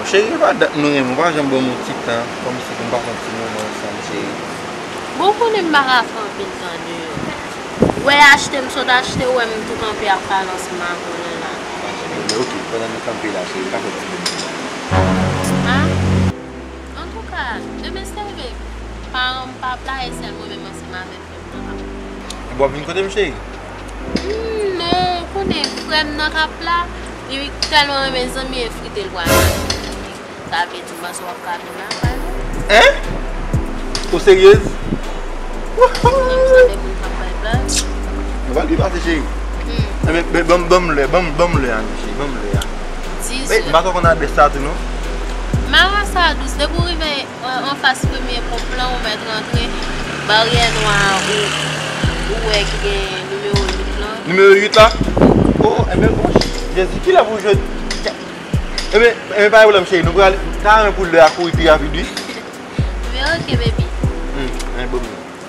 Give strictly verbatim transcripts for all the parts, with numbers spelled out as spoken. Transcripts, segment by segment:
Cheri, e pa dat nou renmen, ou pa janm ban m yon ti tan, kòmsi pou m pase yon ti moman ansanm, cheri. Bon, ou konnen m pa ka fè anpil tan deyò. Ou wè achte m sot achte, ou wè m tou kanpe ap pale ansanm avè w la. Bon, men oke, pandan nou kanpe la, cheri, m ka fè ti moman. Ah? Antouka, demen se leve, paran m p ap la, e sèl mwen menm ansanm avè frè m nan k ap la. Epi w ap vin kote m, cheri? Hmm, non, ou konnen frè m nan k ap la, li tèlman renmen zanmi, e frite l pral manje. Sa vle di, m panse w ap ka vin lakay nou. Hein? Ou seryez? Menm jan de moun k ap bay blag. Nou pral byen pase, cheri. Hmm. Enben, ben, ban m, ban m lè, ban m, ban m lè a, non, cheri, ban m lè a. Di Men, m pa twò konn adrès sa tou, non. Mara sa dous, depi w rive, euh, anfas premye ponp lan, ou mèt rantre, baryè nwa a, ou, ou wè ki gen nimewo uit lan. Nimewo uit la? Oh, enben, oh, Jezi, kilè pou w jwenn? Enben, enben, pa gen pwoblèm, cheri, nou prale, ta renmen pou lè a kouri pi rapid, wi. Men oke, baby. Hmm, enben, bon.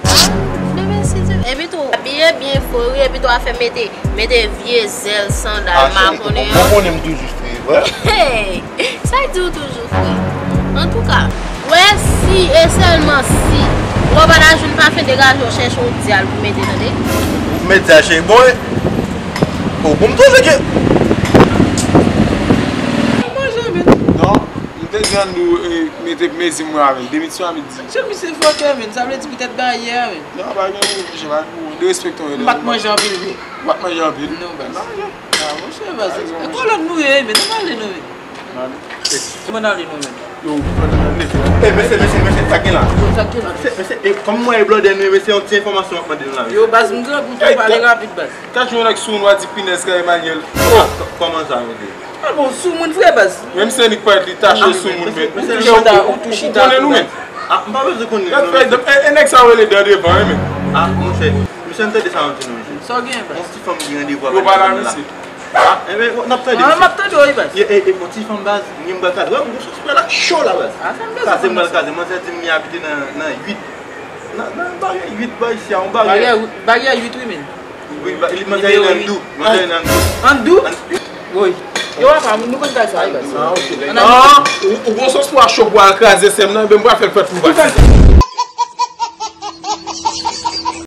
Ah, men mèsi, Dye. Epi tou, abiye byen fò, wi, epi tou afè mete, mete vye zèl, sandal, makonnen an. Ah, cheri, bon, bon, konnen m toujou fre, vre. Hey! Sa k di w toujou fre? Antouka, wè si e sèlman si w pa ta jwenn pafen degaje w chèche yon dyal pou mete, tande? Ou mete dyal, cheri. Bon, e, oh, bon, m twouve ke Manje anpil. Non, m te di Andrew, e, mete mezi mwen avè l. Demisyon a midi. Jan misye fòkè, men, sa vle di poutèt baryè a, men. Non, pa gen pwoblèm, cheri, pa gen pwoblèm. Derespekte w, M pa t manje anpil vre. Ou pa t manje anpil? Non, baz. Manje. Ah, monchè, baz. E kolòn nou ye, men, ann ale nou, men. Ann ale. Ann ale nou, men. Yo, e, mesye, mesye, mesye, sa gen la? Yo, sa gen la? Mesye, mesye, e, kòm mwen e blòdè nou, mesye, yon ti enfòmasyon m ap mande nou la, mesye. Yo, baz, m gran pou tou pale rapid, baz. Ka jwenn nèg sou moun, w a di pinèz ka Emmanuel. Oh, kò-, kòman sa, mesye? Ah bon, sou moun vre, baz. Menm si se nik parèt li tache sou moun, men ou tou chita, ou tou chita konnen nou, men. Ah, m pa bezwen konnen non, mesye. E, e nèg sa yo rele dan devan, wi, men. Ah, monchè, mesye, ann tande sa m ap di nou, mesye. Sa w gen, baz? Yon ti fanm gen randevou avè l la. Yo pale a misye. Ah, enben, n ap tande, mesye. Ah, m ap tande w, wi, baz. E, e, e, yon ti fanm, baz, mwen m pral kaze. Wè, m gon sòs prè la cho la, baz. Ah, sa m bezwen konn sa. Kaze m pral kaze, manzè di m li abite nan, nan uit. Nan, nan baryè uit, bò isi a, yon baryè. Baryè uit, wi, men. Wi, ba, li manzè nan dou. Manzè nan dou. An dou? Wi. Yo, apa, nou konn kay sa, wi, baz. Ah, ok. Ah, ou, ou gon sòs pwa cho pou al kraze sè m nan, men m pral fè l fè tou, baz.